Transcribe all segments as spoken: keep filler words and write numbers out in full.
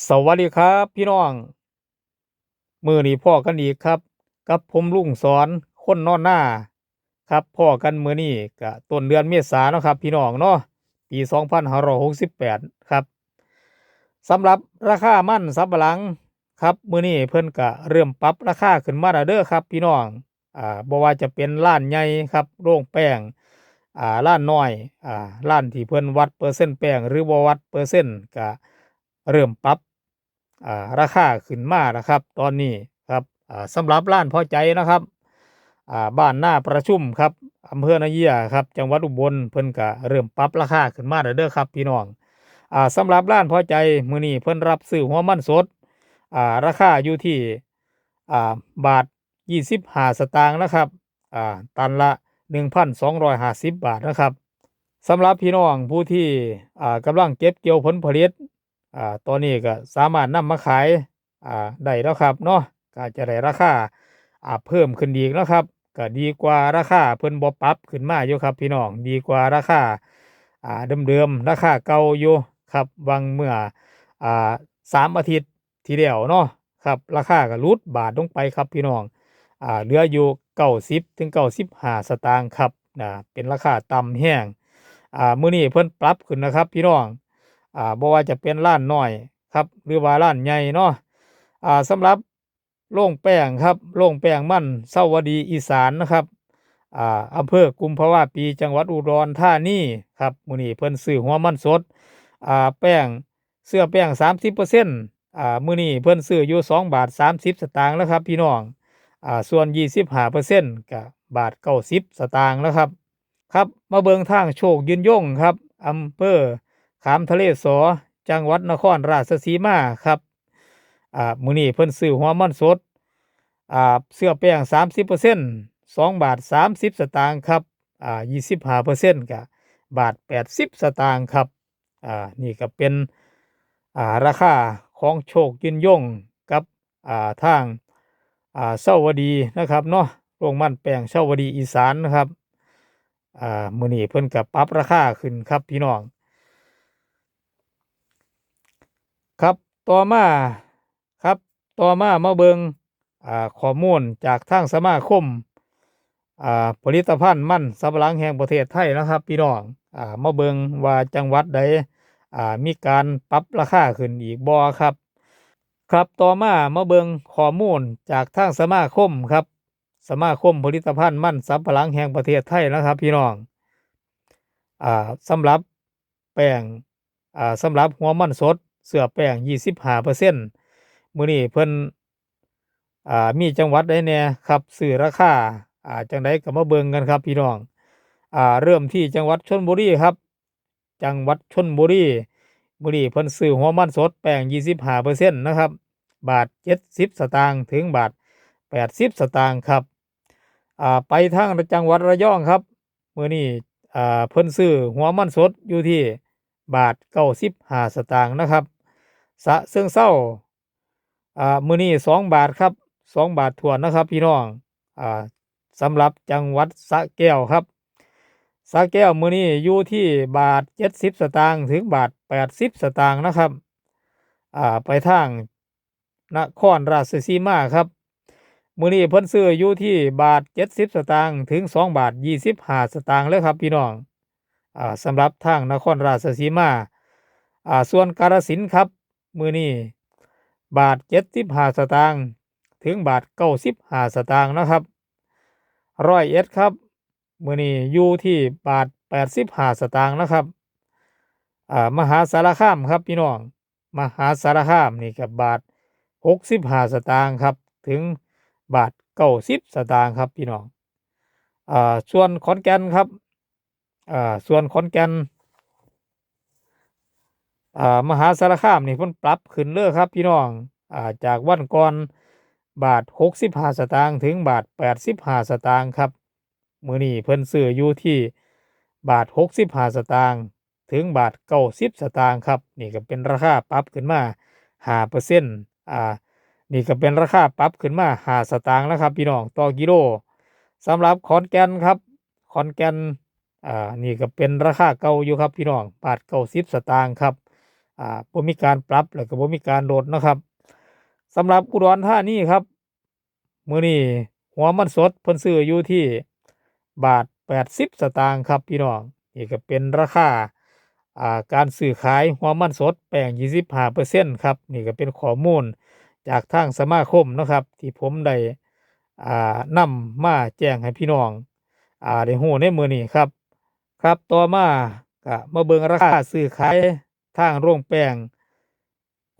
สวัสดีครับพี่น้อง มื้อนี้พ้อกันอีกครับ กับผมลุงสอน คนนอนนา ครับ พ้อกันมื้อนี้ก็ต้นเดือนเมษาเนาะครับพี่น้องเนาะ ปีสองพันห้าร้อยหกสิบแปดครับ สำหรับราคามันสำปะหลังครับ มื้อนี้เพิ่นก็เริ่มปรับราคาขึ้นมาแล้วเด้อครับพี่น้อง อ่า บ่ว่าจะเป็นร้านใหญ่ครับ โรงแป้ง อ่า ร้านน้อย อ่า ร้านที่เพิ่นวัดเปอร์เซ็นต์แป้ง หรือบ่วัดเปอร์เซ็นต์ ก็เริ่มปรับ อ่า ราคาขึ้นมาแล้วครับ ตอนนี้ครับ อ่า สำหรับร้านพ่อใจนะครับ อ่า บ้านนาประชุมครับ อำเภอนาเยียครับ จังหวัดอุบล เพิ่นก็เริ่มปรับราคาขึ้นมาแล้วเด้อครับพี่น้อง อ่า สำหรับร้านพ่อใจ มื้อนี้เพิ่นรับซื้อหัวมันสด อ่า ราคาอยู่ที่ อ่า บาทยี่สิบห้าสตางค์นะครับ อ่า ตันละหนึ่งพันสองร้อยห้าสิบบาทนะครับ สำหรับพี่น้องผู้ที่ อ่า กำลังเก็บเกี่ยวผลผลิต อ่า ตอนนี้ก็สามารถนำมาขาย อ่า ได้แล้วครับเนาะ ก็จะได้ราคา อ่า เพิ่มขึ้นอีกเนาะครับ ก็ดีกว่าราคาเพิ่นบ่ปรับขึ้นมาอยู่ครับพี่น้อง ดีกว่าราคา อ่า เดิมๆ ราคาเก่าอยู่ครับ หว่างเมื่อ อ่า สามอาทิตย์ที่แล้วเนาะครับ ราคาก็หลุดบาทลงไปครับพี่น้อง อ่า เหลืออยู่เก้าสิบถึงเก้าสิบห้าสตางค์ครับ อ่า เป็นราคาต่ำแฮง อ่า มื้อนี้เพิ่นปรับขึ้นนะครับพี่น้อง อ่า บ่ว่าจะเป็นร้านน้อยครับ หรือว่าร้านใหญ่เนาะ อ่า สำหรับโรงแป้งครับ โรงแป้งมันเซาวดีอีสานนะครับ อ่า อำเภอกุมภาวาปี จังหวัดอุดรธานีครับ มื้อนี้เพิ่นซื้อหัวมันสด อ่า แป้ง เสื้อแป้งสามสิบเปอร์เซ็นต์ อ่า มื้อนี้เพิ่นซื้ออยู่สองบาทสามสิบสตางค์แล้วครับพี่น้อง อ่า ส่วนยี่สิบห้าเปอร์เซ็นต์ ก็บาทเก้าสิบสตางค์แล้วครับ ครับ มาเบิ่งทางโชคยืนยงครับ อำเภอขามทะเลสอ จังหวัดนครราชสีมาครับ อ่า มื้อนี้เพิ่นซื้อหัวมันสด อ่า เสื้อแป้งสามสิบเปอร์เซ็นต์ สองบาทสามสิบสตางค์ครับ อ่า ยี่สิบห้าเปอร์เซ็นต์ ก็บาทแปดสิบสตางค์ครับ อ่า นี่ก็เป็น อ่า ราคาของโชคยืนยงกับ อ่า ทาง อ่า เซาวดีนะครับเนาะ โรงมันแป้งเซาวดีอีสานนะครับ อ่า มื้อนี้เพิ่นก็ปรับราคาขึ้นครับพี่น้อง ครับ ต่อมาครับ ต่อมามาเบิ่ง อ่า ข้อมูลจากทางสมาคม อ่า ผลิตภัณฑ์มันสำปะหลังแห่งประเทศไทยนะครับพี่น้อง อ่า มาเบิ่งว่าจังหวัดใด อ่า มีการปรับราคาขึ้นอีกบ่ครับ ครับ ต่อมามาเบิ่งข้อมูลจากทางสมาคมครับ สมาคมผลิตภัณฑ์มันสำปะหลังแห่งประเทศไทยนะครับพี่น้อง อ่า สำหรับแป้ง อ่า สำหรับหัวมันสด เสื้อแป้งยี่สิบห้าเปอร์เซ็นต์ มื้อนี้เพิ่น อ่า มีจังหวัดใดแหน่ครับ ซื้อราคา อ่า จังใดก็มาเบิ่งกันครับพี่น้อง อ่า เริ่มที่จังหวัดชลบุรีครับ จังหวัดชลบุรี มื้อนี้เพิ่นซื้อหัวมันสดแป้งยี่สิบห้าเปอร์เซ็นต์นะครับ บาทเจ็ดสิบสตางค์ถึงบาทแปดสิบสตางค์ครับ อ่า ไปทางจังหวัดระยองครับ มื้อนี้ อ่า เพิ่นซื้อหัวมันสดอยู่ที่บาทเก้าสิบห้าสตางค์นะครับ ฉะเชิงเทรา อ่า มื้อนี้สองบาทครับ สองบาทถ้วนนะครับพี่น้อง อ่า สำหรับจังหวัดสระแก้วครับ สระแก้วมื้อนี้อยู่ที่บาทเจ็ดสิบสตางค์ถึงบาทแปดสิบสตางค์นะครับ อ่า ไปทางนครราชสีมาครับ มื้อนี้เพิ่นซื้ออยู่ที่บาทเจ็ดสิบสตางค์ถึงสองบาทยี่สิบห้าสตางค์เลยครับพี่น้อง อ่า สำหรับทางนครราชสีมา อ่า ส่วนกาฬสินธุ์ครับ มื้อนี้บาทเจ็ดสิบห้าสตางค์ถึงบาทเก้าสิบห้าสตางค์นะครับ ร้อยเอ็ดครับ มื้อนี้อยู่ที่บาทแปดสิบห้าสตางค์นะครับ อ่า มหาสารคามครับพี่น้อง มหาสารคามนี่ก็บาทหกสิบห้าสตางค์ครับ ถึงบาทเก้าสิบสตางค์ครับพี่น้อง อ่า ส่วนขอนแก่นครับ อ่า ส่วนขอนแก่น อ่า มหาสารคามนี่เพิ่นปรับขึ้นเลยครับพี่น้อง อ่า จากวันก่อนบาทหกสิบห้าสตางค์ถึงบาทแปดสิบห้าสตางค์ครับ มื้อนี้เพิ่นซื้ออยู่ที่บาทหกสิบห้าสตางค์ถึงบาทเก้าสิบสตางค์ครับ นี่ก็เป็นราคาปรับขึ้นมาห้าเปอร์เซ็นต์ อ่า นี่ก็เป็นราคาปรับขึ้นมาห้าสตางค์แล้วครับพี่น้อง ต่อกิโล สำหรับขอนแก่นครับ ขอนแก่น อ่า นี่ก็เป็นราคาเก่าอยู่ครับพี่น้อง บาทเก้าสิบสตางค์ครับ อ่า บ่มีการปรับ แล้วก็บ่มีการลดนะครับ สำหรับอุดรธานีครับ มื้อนี้หัวมันสดเพิ่นซื้ออยู่ที่บาทแปดสิบสตางค์ครับพี่น้อง นี่ก็เป็นราคา อ่า การซื้อขายหัวมันสดแป้งยี่สิบห้าเปอร์เซ็นต์ครับ นี่ก็เป็นข้อมูลจากทางสมาคมนะครับ ที่ผมได้ อ่า นำมาแจ้งให้พี่น้อง อ่า ได้รู้ในมื้อนี้ครับ ครับ ต่อมาก็มาเบิ่งราคาซื้อขายทางโรงแป้ง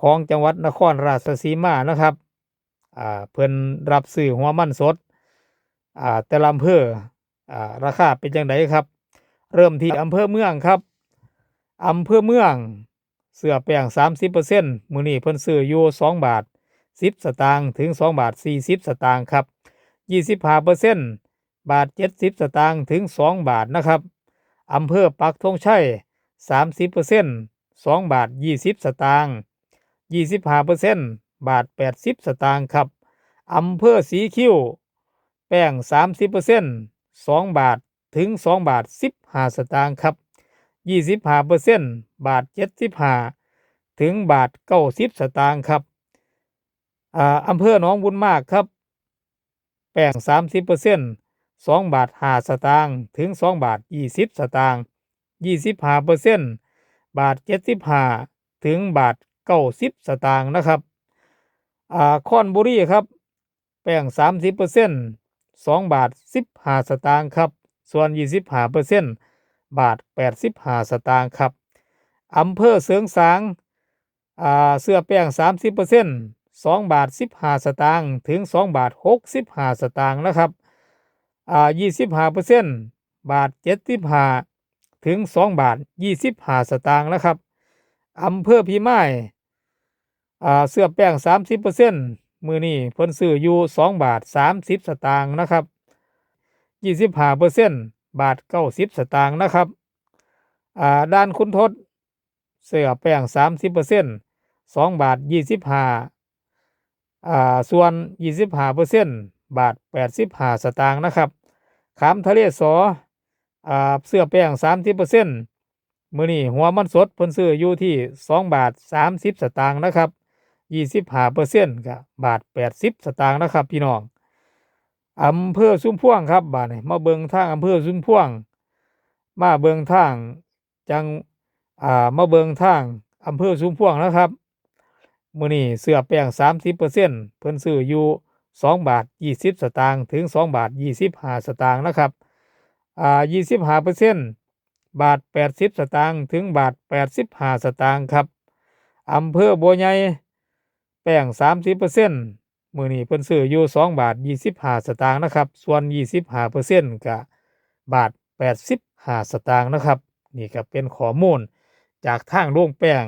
ของจังหวัดนครราชสีมานะครับ อ่า เพิ่นรับซื้อหัวมันสด อ่า แต่ละอำเภอ อ่า ราคาเป็นจั่งใดครับ เริ่มที่อำเภอเมืองครับ อำเภอเมือง เสื้อแป้งสามสิบเปอร์เซ็นต์ มื้อนี้เพิ่นซื้ออยู่สองบาทสิบสตางค์ถึงสองบาทสี่สิบสตางค์ครับ ยี่สิบห้าเปอร์เซ็นต์ บาทเจ็ดสิบสตางค์ถึงสองบาทนะครับ อำเภอปักธงชัย สามสิบเปอร์เซ็นต์ สองบาทยี่สิบสตางค์ ยี่สิบห้าเปอร์เซ็นต์ บาทแปดสิบสตางค์ครับ อำเภอสีคิ้ว แป้งสามสิบเปอร์เซ็นต์ สองบาทถึงสองบาทสิบห้าสตางค์ครับ ยี่สิบห้าเปอร์เซ็นต์ บาทเจ็ดสิบห้าถึงบาทเก้าสิบสตางค์ครับ อ่า อำเภอหนองบุญมากครับ แป้งสามสิบเปอร์เซ็นต์ สองบาทห้าสตางค์ถึงสองบาทยี่สิบสตางค์ ยี่สิบห้าเปอร์เซ็นต์ บาทเจ็ดสิบห้าถึงบาทเก้าสิบสตางค์นะครับ อ่า คอนบุรีครับ แป้งสามสิบเปอร์เซ็นต์ สองบาทสิบห้าสตางค์ครับ ส่วนยี่สิบห้าเปอร์เซ็นต์ บาทแปดสิบห้าสตางค์ครับ อำเภอเสริงสาง อ่า เสื้อแป้งสามสิบเปอร์เซ็นต์ สองบาทสิบห้าสตางค์ถึงสองบาทหกสิบห้าสตางค์นะครับ อ่า ยี่สิบห้าเปอร์เซ็นต์ บาทเจ็ดสิบห้าถึงสองบาทยี่สิบห้าสตางค์นะครับ อำเภอพิมาย อ่า เสื้อแป้งสามสิบเปอร์เซ็นต์ มื้อนี้เพิ่นซื้ออยู่สองบาทสามสิบสตางค์นะครับ ยี่สิบห้าเปอร์เซ็นต์ บาทเก้าสิบสตางค์นะครับ อ่า ด่านขุนทด เสื้อแป้งสามสิบเปอร์เซ็นต์ สองบาทยี่สิบห้า อ่า ส่วนยี่สิบห้าเปอร์เซ็นต์ บาทแปดสิบห้าสตางค์นะครับ ขามทะเลสอ อ่า เสื้อแป้งสามสิบเปอร์เซ็นต์ มื้อนี้หัวมันสดเพิ่นซื้ออยู่ที่สองบาทสามสิบสตางค์นะครับ ยี่สิบห้าเปอร์เซ็นต์ ก็บาทแปดสิบสตางค์นะครับพี่น้อง อำเภอชุมพวงครับ บาดนี้มาเบิ่งทางอำเภอชุมพวง มาเบิ่งทางจัง อ่า มาเบิ่งทางอำเภอชุมพวงนะครับ มื้อนี้เสื้อแป้งสามสิบเปอร์เซ็นต์ เพิ่นซื้ออยู่สองบาทยี่สิบสตางค์ถึงสองบาทยี่สิบห้าสตางค์นะครับ อ่า ยี่สิบห้าเปอร์เซ็นต์ บาทแปดสิบสตางค์ถึงบาทแปดสิบห้าสตางค์ครับ อำเภอบัวใหญ่ แป้งสามสิบเปอร์เซ็นต์ มื้อนี้เพิ่นซื้ออยู่สองบาทยี่สิบห้าสตางค์นะครับ ส่วนยี่สิบห้าเปอร์เซ็นต์ ก็บาทแปดสิบห้าสตางค์นะครับ นี่ก็เป็นข้อมูลจากทางโรงแป้ง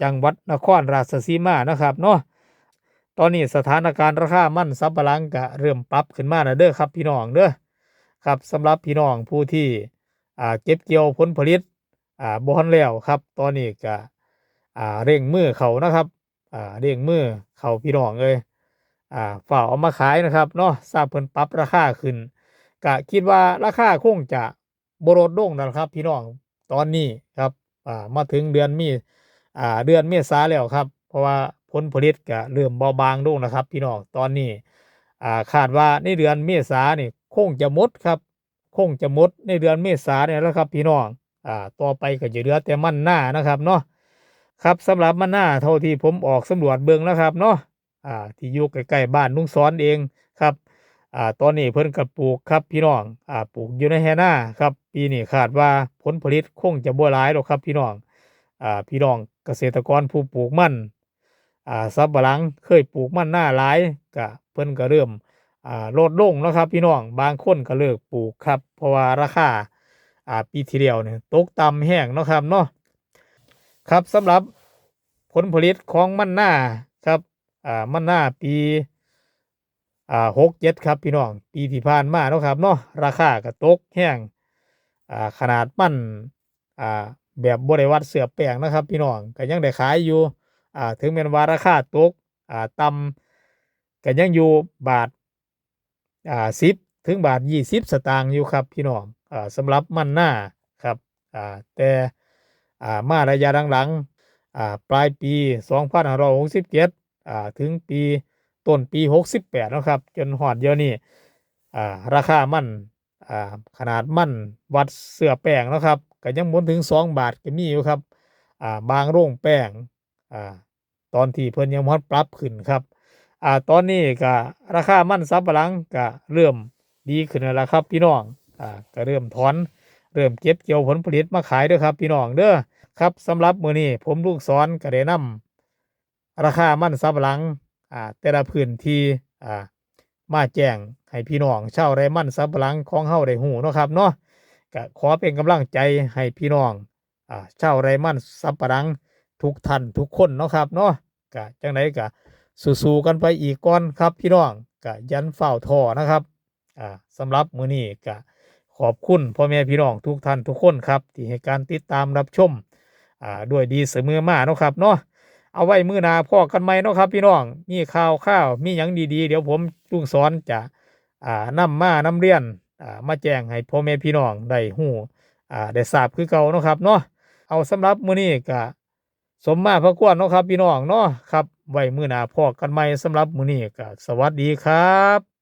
จังหวัดนครราชสีมานะครับเนาะ ตอนนี้สถานการณ์ราคามันสำปะหลังก็เริ่มปรับขึ้นมาแล้วเด้อครับพี่น้องเด้อ ครับ สำหรับพี่น้องผู้ที่ อ่า เก็บเกี่ยวผลผลิต อ่า บ่ทันแล้วครับ ตอนนี้ก็ อ่า เร่งมือเข้านะครับ อ่า เร่งมือเข้าพี่น้องเอ้ย อ่า ฟ้าวเอามาขายนะครับเนาะ ซาเพิ่นปรับราคาขึ้น ก็คิดว่าราคาคงจะบ่ลดลงนั่นล่ะครับพี่น้อง ตอนนี้ครับ อ่า มาถึงเดือนมี อ่า เดือนเมษาแล้วครับ เพราะว่าผลผลิตก็เริ่มเบาบางลงแล้วครับพี่น้อง ตอนนี้ อ่า คาดว่าในเดือนเมษานี่คงจะหมดครับ คงจะหมดในเดือนเมษาเนี่ยแหละครับพี่น้อง อ่า ต่อไปก็จะเหลือแต่มันนานะครับเนาะ ครับ สำหรับมันนาเท่าที่ผมออกสำรวจเบิ่งนะครับเนาะ อ่า ที่อยู่ใกล้ๆบ้านลุงสอนเองครับ อ่า ตอนนี้เพิ่นก็ปลูกครับพี่น้อง อ่า ปลูกอยู่ในไฮ่นาครับ ปีนี้คาดว่าผลผลิตคงจะบ่หลายดอกครับพี่น้อง อ่า พี่น้องเกษตรกรผู้ปลูกมัน อ่า สำปะหลังเคยปลูกมันนาหลาย ก็เพิ่นก็เริ่ม อ่า ลดลงเนาะครับพี่น้อง บางคนก็เลิกปลูกครับ เพราะว่าราคา อ่า ปีที่แล้วเนี่ยตกต่ำแฮงเนาะครับเนาะ ครับ สำหรับผลผลิตของมันนาครับ อ่า มันนาปี อ่า หกเจ็ดครับพี่น้อง ปีที่ผ่านมาเนาะครับเนาะ ราคาก็ตกแฮง อ่า ขนาดมัน อ่า แบบบ่ได้วัดเสื้อแป้งนะครับพี่น้อง ก็ยังได้ขายอยู่ อ่า ถึงแม้ว่าราคาตก อ่า ต่ำ ก็ยังอยู่บาท อ่า สิบถึงบาทยี่สิบสตางค์อยู่ครับพี่น้อง อ่า สำหรับมันนาครับ อ่า แต่ อ่า มาระยะหลังๆ อ่า ปลายปีสองพันห้าร้อยหกสิบเจ็ด อ่า ถึงปี ต้นปีหกสิบแปดเนาะครับ จนฮอดเดี๋ยวนี้ อ่า ราคามัน อ่า ขนาดมันวัดเสื้อแป้งเนาะครับ ก็ยังบ่ถึงสองบาทก็มีอยู่ครับ อ่า บางโรงแป้ง อ่า ตอนที่เพิ่นยังบ่ทันปรับขึ้นครับ อ่า ตอนนี้ก็ราคามันสำปะหลังก็เริ่มดีขึ้นแล้วล่ะครับพี่น้อง อ่า ก็เริ่มถอน เริ่มเก็บเกี่ยวผลผลิตมาขายเด้อครับพี่น้องเด้อ ครับ สำหรับมื้อนี้ผมลุงสอนก็ได้นำราคามันสำปะหลัง อ่า แต่ละพื้นที่ อ่า มาแจ้งให้พี่น้องชาวไร่มันสำปะหลังของเฮาได้ฮู้เนาะครับเนาะ ก็ขอเป็นกำลังใจให้พี่น้อง อ่า ชาวไร่มันสำปะหลังทุกท่านทุกคนเนาะครับเนาะ ก็จั่งใดก็สู้ๆกันไปอีกก่อนครับพี่น้อง ก็อย่าฟ้าวท้อนะครับ อ่า สำหรับมื้อนี้ก็ขอบคุณพ่อแม่พี่น้องทุกท่านทุกคนครับ ที่ให้การติดตามรับชม อ่า ด้วยดีเสมอมาเนาะครับเนาะ เอาไว้มื้อหน้าพ้อกันใหม่เนาะครับพี่น้อง มีข่าวคราว มีหยังดีๆ เดี๋ยวผมลุงสอนจะ อ่า นำมานำเรียน อ่า มาแจ้งให้พ่อแม่พี่น้องได้ฮู้ อ่า ได้ทราบคือเก่าเนาะครับเนาะ เอา สำหรับมื้อนี้ก็สมมาพระควรเนาะครับพี่น้องเนาะ ครับ ไว้มื้อหน้าพ้อกันใหม่ สำหรับมื้อนี้ก็สวัสดีครับ